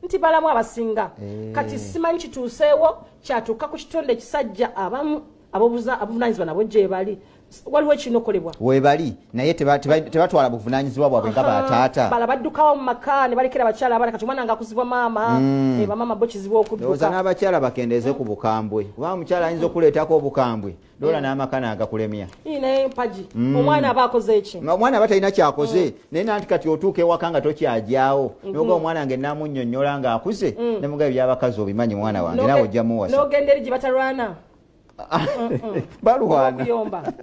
nti balamu abasinga. Kati simanyi kituuseewo kyatuuka ku kitonde ekisajja, abamu abobuvunanyizibwa nabo gye bali, waliwo ekirina okukolebwa. Webali, naye tebatwala buvunanyizibwa bwabwe nga bataata. Bala baddukawo mu maka ne balekera abakyala abaana. Kati omwana ngaakuzibwa maama. Eh, bamaama bo kizibu Ndowooza okudduka. n'abakyala bakendeeze ku bukambwe, kubanga omukyala ayinza okuleetako obukambwe dola n'amaka n'agakulemya. Ii, naye mpagi omwana aba akoze eki? Omwana aba talina kyakoze, naye nanti kati otuuka ewaka nga tokyajaawo, noga omwana wange namunnyonnyola ng'akuze, nemugaa ebyabakazi obimanyi, mwana wange, naawe ojja muwasa. N'ogenda eri gye batalwana. Balwana.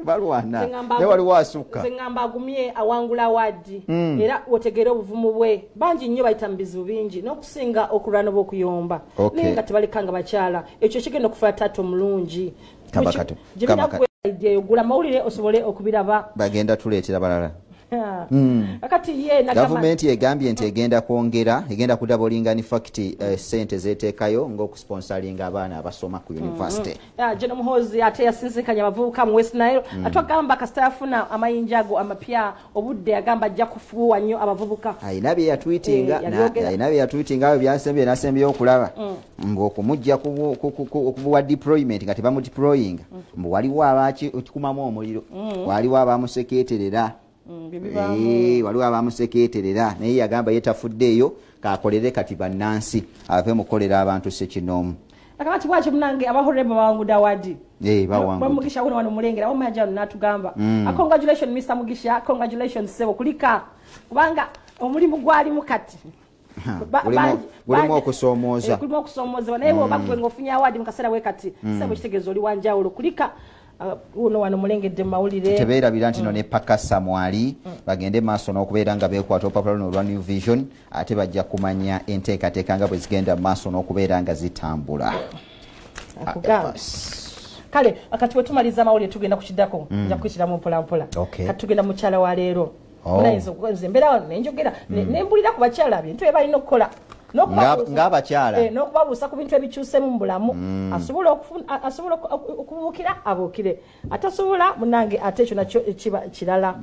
Balwana. Ne waliwo asukka. Nze ngamba agumye awangula award. Era otegeere obuvumu bwe. Bangi nnyo bayita mu bizibu bingi n'okusinga okulwana oba okuyomba. Naye nga tebalekanga bakyala. Ekyo kigenda okufuula taata omulungi. Gula mawulire osobole okubiraba. Bagenda tuleetera balala. Akati ye gavumenti egambye nti egenda kwongera, egenda kudabolinga in fact sente zeteekayo ng'okusponsoringa abaana abasoma ku university. General Muhoozi ate yasinzinkanya abavubuka mu West Nile, atwagamba kasita yafuna amayinja ago amapya obudde agamba ajja kufuuwa nnyo abavubuka. Ayina bye yatwitinga, ayina bye yatwitinga awo byasembye nasembye okulaba mbu okumujja kubuwa deployment nga tebamudeployinga, mbu waliwo abakikumamu omuliro, waliwo abamuseketerera. Waliwo abamuseketerera naye yagamba yetafuddeeyo kakolere kati bannansi ave mukolera abantu ssekinoomu. Akati bwaki munange abahorebo bawangudde award. Bawangudde. Mugisha wuno wano mulengera omanja n'atugamba. Congratulations Mr. Mugisha, congratulations ssebo kulika kubanga omulimu gwalimu kati. Gulimu okusoomooza. Gulimu okusoomooza naye bw'oba gwe ng'ofunye award mu kaseera we kati ssebo kitegeeza oli wanjawulo kulika. Uno wano mulengedde mawulire. Tebeerabira nti no ne Pakasa mwali bagende maaso n'okubeera nga beekwata olupapula luno olwa New Vision, ate bajja kumanya enteekateeka nga bwe zigenda maaso n'okubeera nga zitambula. Kale akati wetumaliza amawulire tugenda kukiddako, nja kukiyitiramu mpola mpola. Kati tugenda mukyala wa leero. Munayinza nze mbeera wano ne njogera ne mbulira ku bakyala bintu bye balina okukola. Ng'abakyala n'okubabuusa ku bintu ebikyusemu mu bulamu, asobola okubuukira abuukire, atasobola munange ate ekyo nakyo kiba kirala.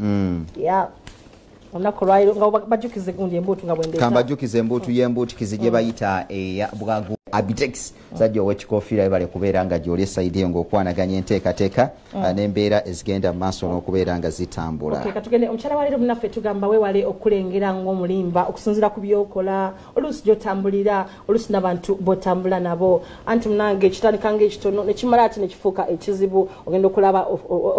Olunaku olwaleero nga bajjukize gundi embuutu nga bwendeeta. Kambajjukize embuutu y'embuutikizi gye bayita eya bwagu Abitex. Sajja ow'ekikofiira bale kubeera nga gy'oli esayidi eyo ng'okwanaganya enteekateeka n'embeera ezigenda mu maaso n'okubeera nga zitambula. Katugende omukyala wa leero munnaffe tugamba weewale okulengera ng'omulimba okusinziira ku by'okola, oluusi gy'otambulira, oluusi n'abantu b'otambula nabo. Anti munange kitandika ng'ekitono ne kimala ate ne kifuuka ekizibu, ogenda okulaba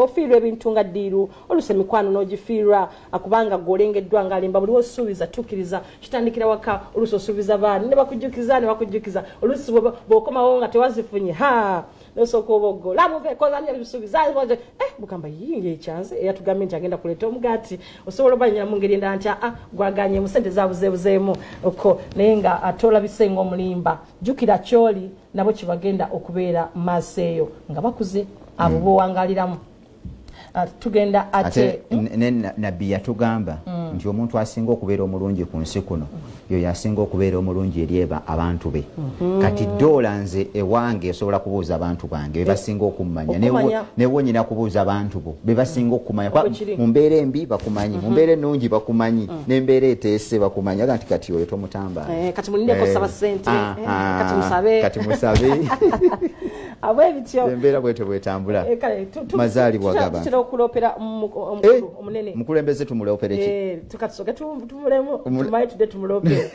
ofiirwa ebintu nga ddiiru, oluusi emikwano n'ogifiirwa kubanga gw'olengeddwa ng'alimba buli w'osuubiza tuukiriza. Kitandikira waka, oluusi osuubiza baana ne bakujjukiza ne bakujjukiza, oluusi bw'okomawo nga tewazifunye ha nosooka oboggola muveekozanya ebisuubiza bugamba yingi ekyanze eyatugambye nti agenda kuleeta omugaati, osobola obanyira mu ngeri endala nti gwaganye mu ssente zabuzeebuzeemu okko, naye nga ate olabise ng'omulimba. Jjukira ky'oli nabo kye bagenda okubeera mu maaso eyo nga bakuze abo b'owangaliramu. Tugenda ate ne Nabbi yatugamba nti omuntu asinga okubeera omulungi ku nsi kuno yoyo asinga okubeera omulungi eri abantu be. Kati ddoola nze ewange esobola kubuuza abantu bange be basinga okummanya, newe nyina kubuuza abantu bo be basinga okukumanya. Mu mbeera embi bakumanyi, mu mbeera ennungi bakumanyi, n'embeera eteese bakumanyi. Aga nti kati oyo tomutambaala, kati mulindeko saba ssente, kati musabe, kati musabe. Abwebityo embeera bwetyo bwetambula. Mazaalibwa gaba okulopera omukulu omunene mukulembeze tumulopere ki? Tukatusoke tumulemu tumaye tudde tumulopere.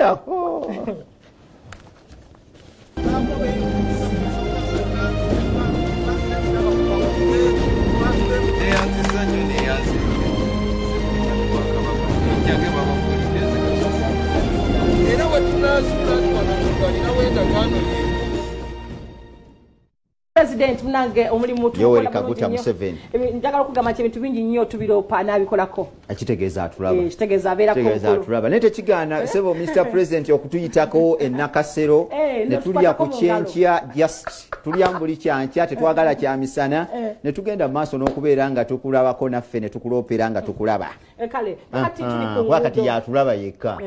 President munange omulimu Yoweri Kaguta Museveni. Njagala okugamba nti ebintu bingi nnyo tubiropa n'abikolako. Akitegeeza atulaba. Kitegeeza abeerako Kitegeeza atulaba. Naye tekigaana ssebo Mr. President okutuyitako e Nakasero ne tulya ku kyenkya, just tulya buli kyankya, tetwagala kya misana, ne tugenda mu maaso n'okubeera nga tukulabako naffe ne tukulopera nga tukulaba. Kale kati tuli ku nguudo. Kati yatulaba yekka.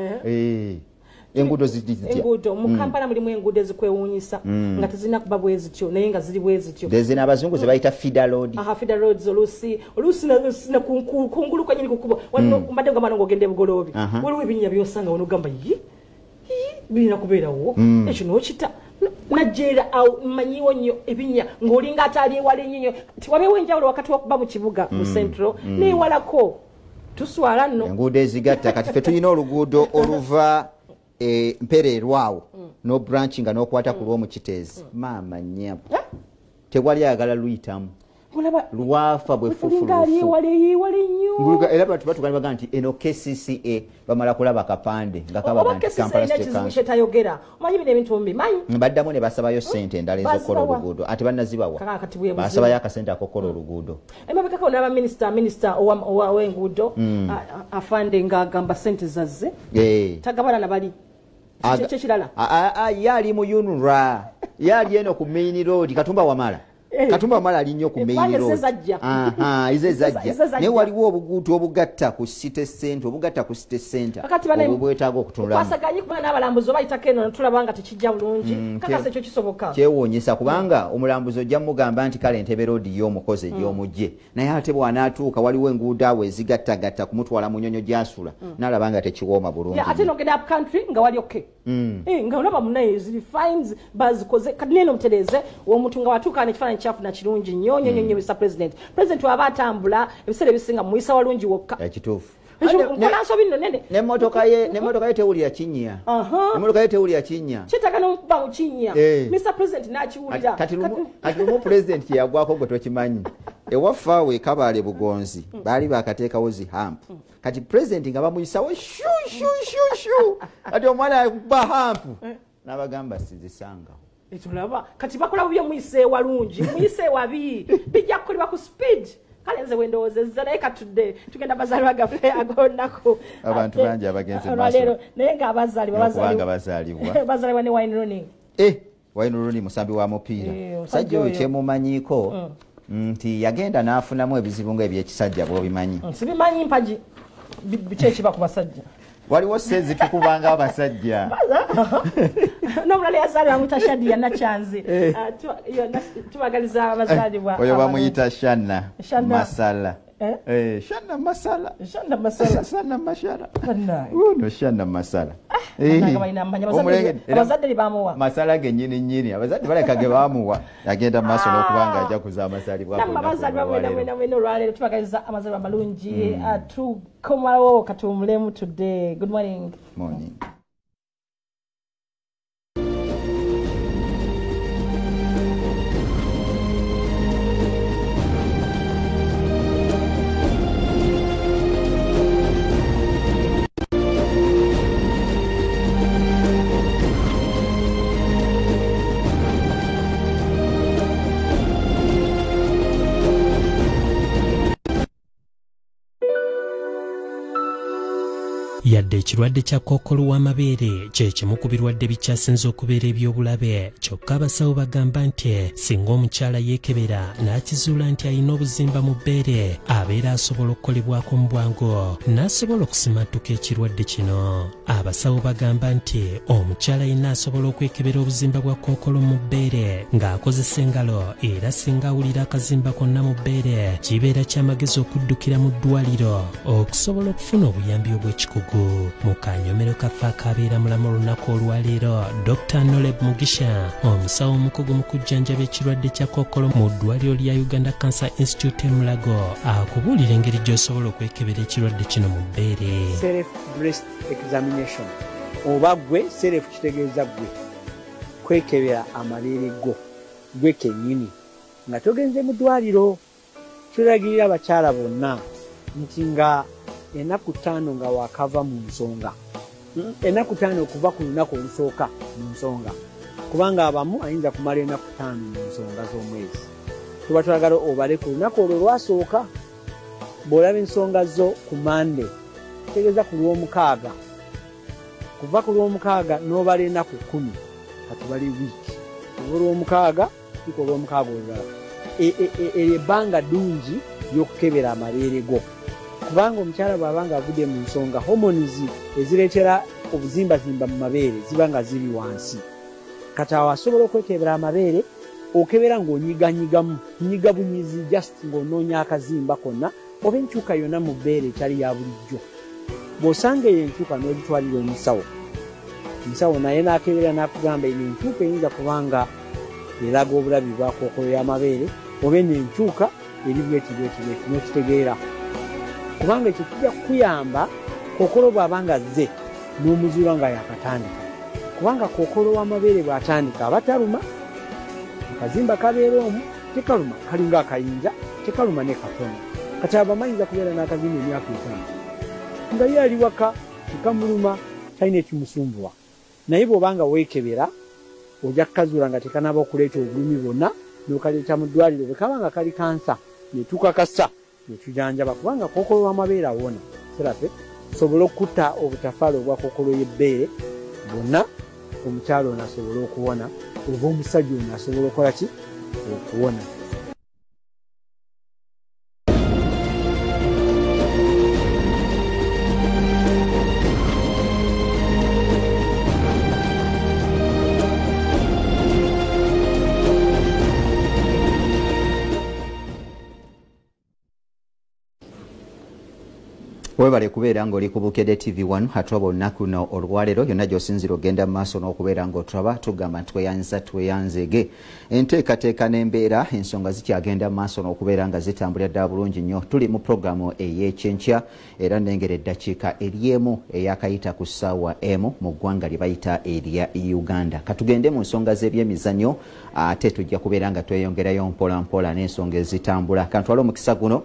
Enguudo zitya? Enguudo mu Kampala mulimu enguudo ezikwewuunyisa nga tezirina kuba bwe zityo naye nga ziri bwe zityo. Zino abazungu ze bayita feeder road. Feeder roads oluusi kungulu kwennyini ku kkubo. Wano mbadde ngamba ng'ogenda e Bugoloobi. Waliwo ebinnya by'osanga wano ogamba yi birina kubeerawo. Ekyo n'okita. Najjeera awo mmanyiwo nnyo ebinnya ng'olinga ataali ewala ennyo. Wabeewo enjawulo wakati w'okuba mu kibuga mu Central n'ewalako. Tuswala nno. Enguudo ezigatta kati ffe tulina oluguudo oluva mpereerwawo no branch nga n'okwata ku lw'omukiteezi. Maama nnyabo tewali ayagala luyitamu. Lwafa bwe fufu. Era abantu batugamba baga nti eno KCCA bamala kulaba kapande nga kabaga nti Kampala City Council. Omanyi bino ebintu mbimanyi. Baddamu ne basabayo ssente endala ez'okukola oluguudo ate bannazibawa. Basabayo akasente ak'okukola oluguudo. Emabegako n'aba minisita ow'enguudo afande ng'agamba ssente zazze. Tagabana na bali. Kyekirala. Ye ali mu UNRA. Ye ali eno ku main road Katumba Wamala. Katumba Wamala ali nnyo ku main road. Ize zajja. Naye waliwo obuguudo obugatta ku city center, obugatta ku city center. Obwo bwetaaga okutunulamu. Kwasaganye kubanga n'abalambuzi obayitako eno tulaba nga tekijja bulungi. Kakasa ekyo kisoboka. Kyewuunyisa kubanga omulambuzi ojja mugamba nti kale Entebbe Road y'omukozi egy'omujje. Naye ate bw'anaatuuka waliwo enguudo awo ezigattagatta kumutwala mu nnyonyo gy'asula. N'alaba nga tekiwooma bulungi. Ate n'ogenda up country nga wali okay. Nga olaba munnaye ziri fines bazikoze kati neno mutereeze omuntu nga watuuka n'ekifaananyi kyafuna kirungi nnyo nnyo nnyo Mr. President. President waba atambula ebiseera ebisinga muyisa walungi wokka. Ekituufu. Nkola nsobi nno nene. N'emmotoka ye tewulira kinnya. Emmotoka ye tewulira kinnya. Kyetaaga n'omukuba mu kinnya. Mr. President n'akiwulira. Kati lumu President kye yagwako gwe tokimanyi. Ewaffe awo e Kabale Bugonzi baali bakateekawo zi hump. Kati President nga bamuyisawo shu shu shu shu. Kati omwana akuba hump. N'abagamba sizisangawo. Etulaba kati bakola bubi muyise walungi muyise wabi bijja kukolebwa ku speed. Kale nze wendowoozezza naye katudde tugenda bazaalibwa gaffe ag'olunaku. Abantu bangi abagenze mu maaso naye nga abazaalibwa bazaalibwa ne Wayne Rooney. Wayne Rooney musambi wa mupiira. Musajja oyo kyemumanyiiko nti yagenda n'afunamu ebizibu ng'ebyekisajja bw'obimanyi. Sibimanyi mpagi biki ekiba ku basajja. Waliwo sezi tukubanga abasajja. N'omulala yazaalibwa amuyita Shadia Nakyanzi. Tubagaliza abazaalibwa. Oyo bamuyita Shanna Masala. Shanna Masala. Shanna Masala. Shanna Masala. Uno Shanna Masala. Abazadde bamuwa. Masala gennyini nnyini. Abazadde baleka ge bamuwa. Agenda maaso n'okubanga ajja kuza amazaalibwa. Abazaalibwa mwena mwena olwaleero tubagaliza amazaalibwa amalungi. Tukomalawo katuwummulemu today. Good morning. Morning. Yadde ekirwadde kya kookolo w'amabeere kye kimu ku birwadde bikyasinze okubeera eby'obulabe, kyokka abasawo bagamba nti singa omukyala yeekebera n'akizuula nti alina obuzimba mu bbeere, abeera asobola okukolebwako mu bwangu n'asobola okusimattuka ekirwadde kino. Abasawo bagamba nti omukyala yenna asobola okwekebera obuzimba bwa kookolo mu bbeere ng'akozesa engalo, era singa awulira akazimba konna mu bbeere kibeera kyamagezi okuddukira mu ddwaliro okusobola okufuna obuyambi obw'ekikugu. Mu kanyomero kaffe akabeera mulamu olunaku olwaleero, Dr. Noleb Mugisha, omusawo omukugu mu kujjanjaba ekirwadde kya kookolo mu ddwaliro lya Uganda Cancer Institute e Mulago, akubuulira engeri gy'osobola okwekebera ekirwadde kino mu bbeere. Self breast examination oba gwe self kitegeeza gwe kwekebera amabeere go gwe kennyini nga togenze mu ddwaliro. Tulagirira abakyala bonna nti nga ennaku 5 nga wakava mu nsonga, ennaku 5 okuva ku lunaku olusooka mu nsonga, kubanga abamu ayinza kumala ennaku 5 mu nsonga z'omwezi. Tuba twagala obale ku lunaku olwo lwasooka. Bw'olaba ensonga zo ku Mande, tegeeza ku Lwomukaaga, kuva ku Lwomukaaga n'obala ennaku 10, katubale wiiki kuva Olwomukaaga tuka Olwomukaaga olulala. Eryo ebbanga ddungi ly'okukebera amabeere go, kubanga omukyala bw'aba nga avudde mu nsonga, hormones ezireetera obuzimbazimba mu mabeere ziba nga ziri wansi. Kati awo asobola okwekebera amabeere, okebera ng'onyiganyigamu, nyiga bunyizi just ng'onoonya akazimba konna oba enkyuka yonna mu bbeere etali ya bulijjo. Bw'osanga eyo enkyuka n'ogitwalira omusawo, omusawo naye n'akebera n'akugamba eno enkyuka eyinza kubanga eraga obulabi bwa kookolo y'amabeere, oba eno enkyuka eri bweti bweti bweti, n'okitegeera. Kubanga ekyo kijja kukuyamba kookolo bw'aba nga azze n'omuzuula nga yakatandika, kubanga kookolo w'amabeere bw'atandika aba taluma, akazimba kabeera omwo, Tekaluma, kalinga akayinja, tekaluma ne katono. Kati abamayinza kubeera n'akazimba emyaka 5 nga ye ali waka, tekamuluma, talina ekimusumbuwa. Naye bw'obanga weekebera ojja kukazuula nga tekanaba okuleeta obulumi bwonna, n'okaleeta mu ddwaliro. Bwe kaba nga kali kansa ne tukakasa ne tujanjaba, kubanga kookolo w'amabeere awona. Serafe tusobole okutta obutafaali obwa kookolo y'ebbeere bwonna, omukyala ono asobole okuwona, oba omusajja ono asobola okukola ki? Okuwona. Webale kubeera ng'oli ku Bukedde TV 1 atwaba olunaku luno olwaleero yonna gy'osinziira ogenda mu maaso n'okubeera ng'otulaba, tugamba nti tweyanza tweyanzeege. Enteekateeka n'embeera ensonga zikyagenda mu maaso n'okubeera nga zitambulira ddala bulungi nnyo. Tuli mu pulogulaamu ey'ekyenkya era nnengera eddakiika ery'emu eyakayita ku ssaawa 1 mu ggwanga lye bayita erya Uganda. Katugende mu nsonga z'ebyemizannyo ate tujja kubeera nga tweyongerayo mpola mpola n'ensonga ezitambula. Kantwale omukisa guno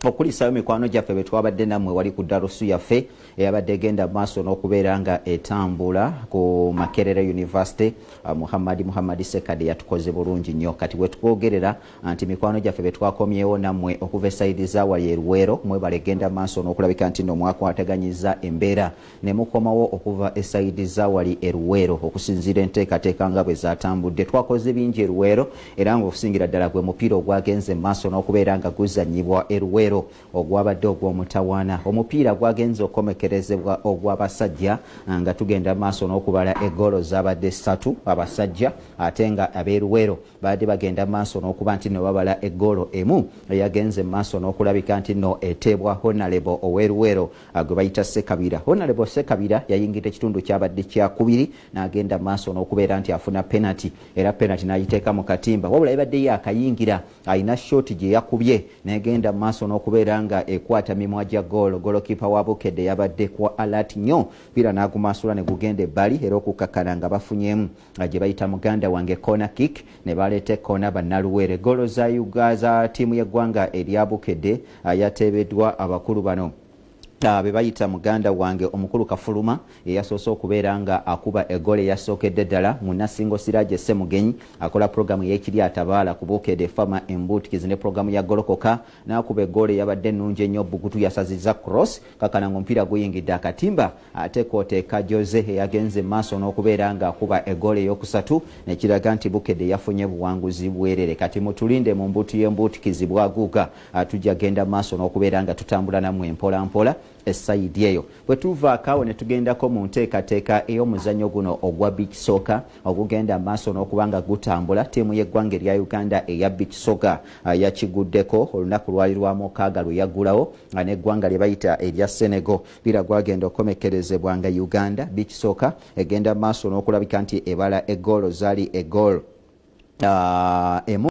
okulisaayo mikwano gyaffe be twabadde nammwe wali ku ddalusu yaffe eyabadde egenda maaso n'okubeera nga etambula ku Makerere University. Muhammad Sekade yatukoze bulungi nnyo. Kati bwe twogerera nti mikwano gyaffe be twakomyewo nammwe okuva esayidi za wali e Luweero, mwebale genda maaso n'okulabika nti nno mwakwataganyiza embeera ne mukomawo okuva esayidi za wali e Luweero okusinziira enteekateeka nga bwe zatambudde. Twakoze bingi e Luweero era ng'okusingira ddala gwe mupiira ogwagenze maaso n'okubeera nga guzannyibwa e Luweero ogwabadde ogw'omutawaana. Omupiira gwagenze okukomekerezebwa ogw'abasajja nga tugenda maaso n'okubala eggoolo zabadde 3 abasajja, ate nga ab'e Luweero baadde bagenda maaso n'okuba nti nno babala eggoolo 1 eyagenze maaso n'okulabika nti nno eteebwa Honorable ow'e Luweero gwe bayita Sekabira. Honorable Sekabira yayingidde ekitundu kyabadde kyakubiri n'agenda maaso n'okubeera nti afuna penalty, era penalty n'agiteeka mu katimba, wabula yabadde ye akayingira alina shoti gye yakubye n'egenda maaso n'okubeera nga ekwata mimwa gya goolo. Golokipa wa Bukedde yabadde kwa alert nnyo, mpira n'agumaasula ne gugenda ebbali era okukakkana nga bafunyemu gye bayita muganda wange corner kick ne baleeta ekkoona bannaluweere. Goolo za za ttiimu y'eggwanga erya Bukedde yateebeddwa abakulu bano be bayita muganda wange omukulu Kafuluma eyasoose okubeera nga akuba eggoolo eyasookedde ddala, Munnasingo Siraje Ssemugenyi akola pulogulaamu ey'ekiri atabaala ku Bukedde Fama Embuutikizi ne pulogulaamu ya Golokoka n'akuba eggoolo eyabadde ennungi ennyo. Bugutu yasazizza cross kakana ng'omupiira guyingidde akatimba, ate kwoteeka Jose eyagenze maaso n'okubeera nga akuba eggoolo eyokusatu nekiraga nti Bukedde yafunye buwanguzi bwerere. Kati mutulinde mu mbuutu y'embuutikizi bwaguuga, tujja genda maaso n'okubeera nga tutambula nammwe mpola mpola esayidi eyo. Bwe tuvaako awo ne tugendako mu nteekateeka ey'omuzannyo guno ogwa beach soccer ogugenda maaso n'okuba nga gutambula. Ttiimu y'eggwanga erya Uganda eya beach soccer yakiguddeko olunaku lwali lwa mukaaga lwe yaggulawo n'eggwanga lye bayita erya Senegal. Mpira gwagenda okukomekerezebwa nga Uganda beach soccer egenda maaso n'okulabika nti ebala eggoolo zaali eggoolo emu